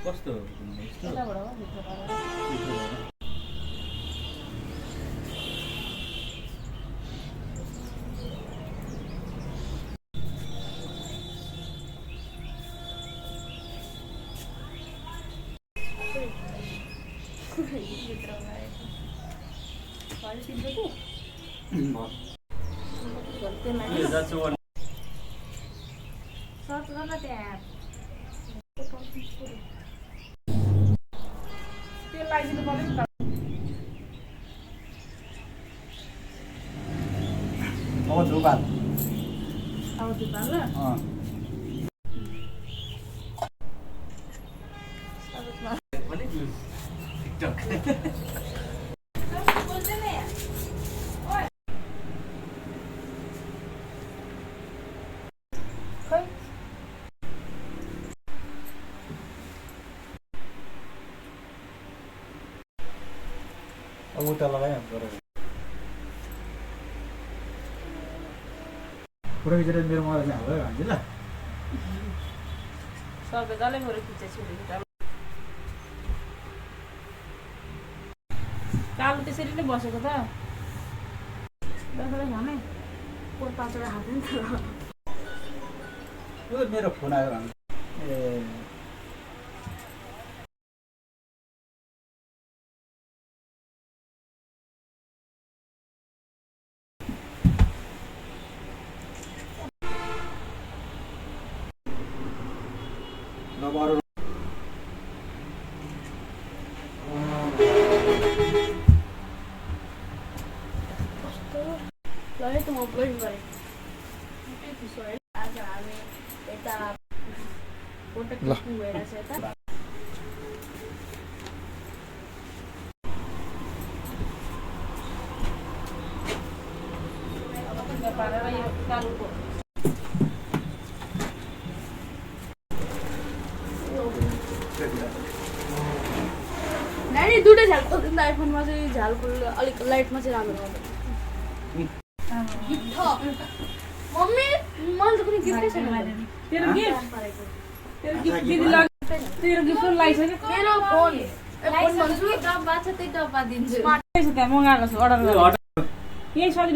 कस्तो यस्तो यताबाट हो भित्र पारेर भित्र लगाएको पानी तिम्रो के सर्च गर्न त्यहाँ त्यो लगाइदिनु पर्यो नि त अब धुपाल अब त्यो पाल टिकटक अब उता लगायो फोटो खिचेर मेरो मोबाइल चाहिँ हाल्यो भन्छ ल सबै डल्लै फोटो खिचेछु कालो त्यसरी नै बसेको त देखाउँदै खाने पोर पाचेर खाँदैन नि त मेरो फोन आयो भने ए नबारो ल त म ब्लड गरेँ आज हामी यता फोटो खिच्नु भइरहेछ यता पारेर यो कालोको नानी दुईटा झ्याल खोल्नु आइफोनमा चाहिँ झ्यालको अलिक लाइटमा चाहिँ राम्रो आउँछ गिफ्ट मम्मी मैले त कुनै गिफ्टै छैन तेरो गिफ्ट दिदी लग तेरो गिफ्ट लाइसक्यो मेरो फोन फोन भन्छु डब्बा छ त्यही डब्बा दिन्छु स्मार्ट छ त्यहाँ मगाएको छु अर्डर गरेँ यही सजिलो